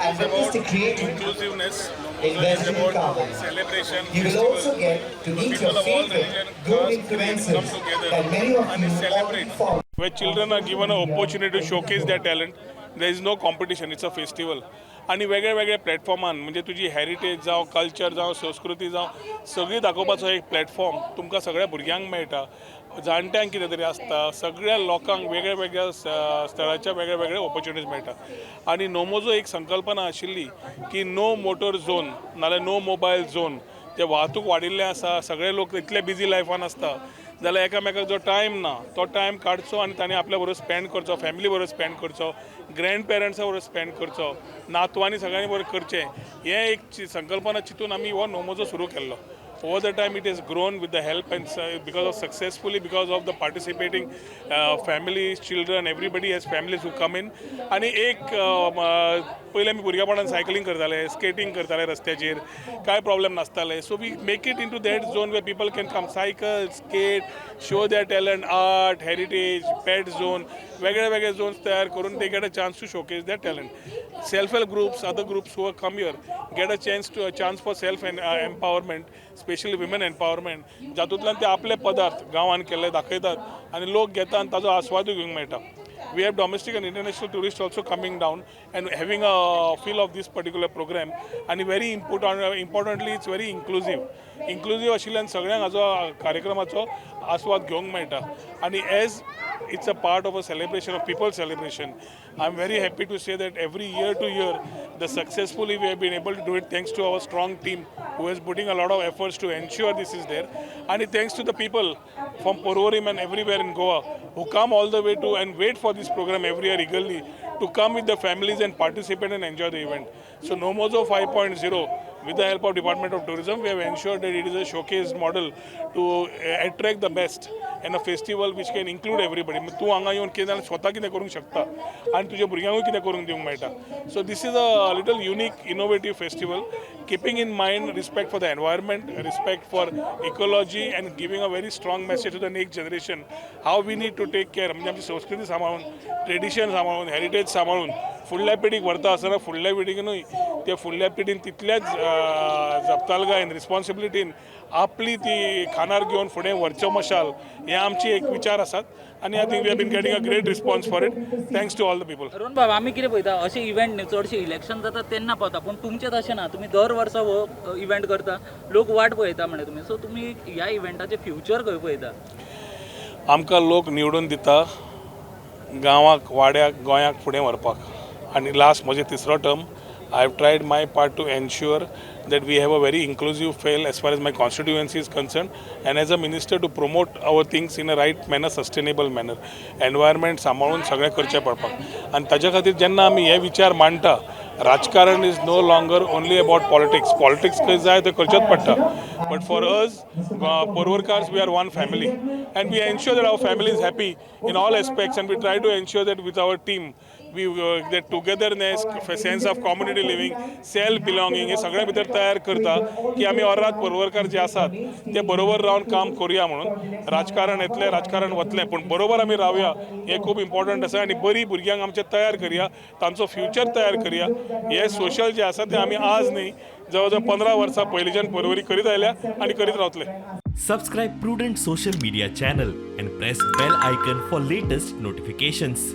and is witness about the creative inclusiveness. in Nomozo is vegetable about carving. celebration, You will festival. also get to meet People your of all favorite religion, good caste, creed come influencers together that many of and you already celebrate. follow. Where children are given an opportunity to showcase their talent, there is no competition, it's a festival. आनी वेगळे वेगळे प्लॅटफॉर्मान म्हणजे तुजी heritage जावं, culture जावं, संस्कृती जावं, सगळी दाखोवपाचो एक प्लॅटफॉर्म तुमकां सगळ्या भुरग्यांक मेळटा. जाणट्यांक कितें तरी आसता, सगळ्या लोकांक वेगळ्या वेगळ्या स्थळाच्या वेगळे वेगळे ऑपॉर्च्युनिटीज मेळटा. आनी नोमोजो एक संकल्पना आशिल्ली की नो मोटर झोन नाल्यार नो मोबायल झोन. ते वाहतूक वाडिल्लें आसा, सगळे लोक इतले बिजी लायफान आसता जाल्यार एकामेकाक जो टायम ना तो टायम काडचो आनी ताणें आपल्या बरोबर स्पेंड करचो, फॅमिली बरोबर स्पेंड करचो, ग्रँड पेरंट्सा बरोबर स्पेंड करचो, नातवांनी सगळ्यांनी बरोबर करचें. हें एक संकल्पना चिंतून आमी हो नोमोजो सुरू केल्लो. Over the time it has grown with the help and because of successfully, because of the participating families, children, everybody has families who come in. आनी एक पयलीं आमी भुरगेपणान सायकलींग करताले, स्केटींग करताले, रस्त्याचेर कांय प्रॉब्लेम नासताले. So we make it into that zone where people can come, cycle, skate, show their talent, art, heritage, pet zone, वेगळे वेगळे झोन्स तयार करून they get a chance to showcase their talent. Self help groups, other groups who come here get a chance for self empowerment, specially women empowerment, जातूंतल्यान ते आपले पदार्थ गांवान केल्ले दाखयतात आनी लोक घेता आनी ताजो आस्वादूय घेवंक मेळटा. We have domestic and international tourists also coming down and having a feel of this particular program. And very importantly, it's very inclusive. Inclusive आशिल्ल्यान सगळ्यांक हाजो कार्यक्रमाचो आस्वाद घेवंक मेळटा. आनी as it's a part of a celebration of people celebration, I am very happy to say that every year to year the successfully we have been able to do it, thanks to our strong team who is putting a lot of efforts to ensure this is there, and thanks to the people from Porvorim and everywhere in Goa who come all the way to and wait for this program every year eagerly to come with the families and participate and enjoy the event. So Nomozo 5.0, with the help of Department of Tourism, we have ensured that it is a showcase model to attract the best and a festival which can include everybody. तूं हांगा येवन कितें जाल्यार स्वता कितें करूंक शकता आनी तुज्या भुरग्यांकूय कितें करूंक दिवंक मेळटा. So this is a little unique, innovative festival, keeping in mind respect for the environment, respect for ecology, and giving a very strong message to the next generation how we need to take care. म्हणजे आमची संस्कृती सांबाळून, tradition सांबाळून, heritage सांबाळून फुडल्या पिढीक व्हरता आसतना फुडल्या पिढीक न्हय, ते फुडल्या पिढीन तितल्याच जपतालकायेन, रिस्पॉन्सिबिलिटीन आपली ती खानार घेवन फुडें व्हरचो मशाल, हे आमची एक विचार आसात. आनी I think we have been getting a great response for it, thanks to all the people. Rohan बाब, आमी कितें पळयता, अशे इव्हेंट न्हू चडशे इलेक्शन जाता तेन्ना पावता, पूण तुमचें तशें ना. तुमी दर वर्सा हो इव्हेंट करता, लोक वाट पळयता म्हणे तुमी. सो तुमी ह्या इव्हेंटाचें फ्युचर खंय पळयता? आमकां लोक निवडून दिता गांवाक, वाड्याक, गोंयाक फुडें व्हरपाक. आनी लास्ट म्हजें तिसरो term, I have tried my part to ensure that we have a very inclusive feel as far as my constituency is concerned and as a minister to promote our things in a right manner, sustainable manner, environment सांबाळून सगळें करचें पडपाक. आनी ताच्या खातीर जेन्ना आमी हे विचार मांडटा, राजकारण is no longer only about politics. Politics खंय जाय तें करचेंच पडटा, but for us Porvorimkars, we are one family and we ensure that our family is happy in all aspects, and we try to ensure that with our team we that togetherness, sense of community living, self belonging, हे सगळ्या भितर तयार करता की आमी ऑर्राद पर्वरकार जे आसात ते बरोबर रावन काम करुया म्हणून. राजकारण येतलें, राजकारण वतलें, पूण बरोबर आमी रावया हें खूब इम्पॉर्टंट आसा. आनी बरी भुरग्यांक आमचे तयार करया, तांचो फ्युचर तयार करया. हे सोशल जे आसा ते आमी आज न्ही, जवळ जवळ 15 वर्सां पयलींच्यान पर्वरी करीत आयल्या आनी करीत रावतले. Subscribe Prudent Social Media channel and press bell icon for latest notifications.